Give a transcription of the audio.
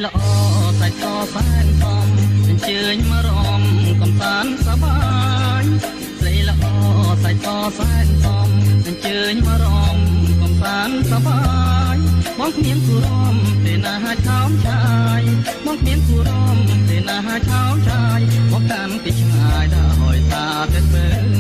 ល្អសាច់សសែនសម អញ្ជើញមករំកំសាន្តសប្បាយ ស្រីល្អសាច់សសែនសម អញ្ជើញមករំកំសាន្តសប្បាយ បងគ្មានគូរំទេណាឆោមឆាយ បងគ្មានគូរំទេណាឆោមឆាយ បងកាន់ពីឆ្ងាយដោយសារតែធ្វើ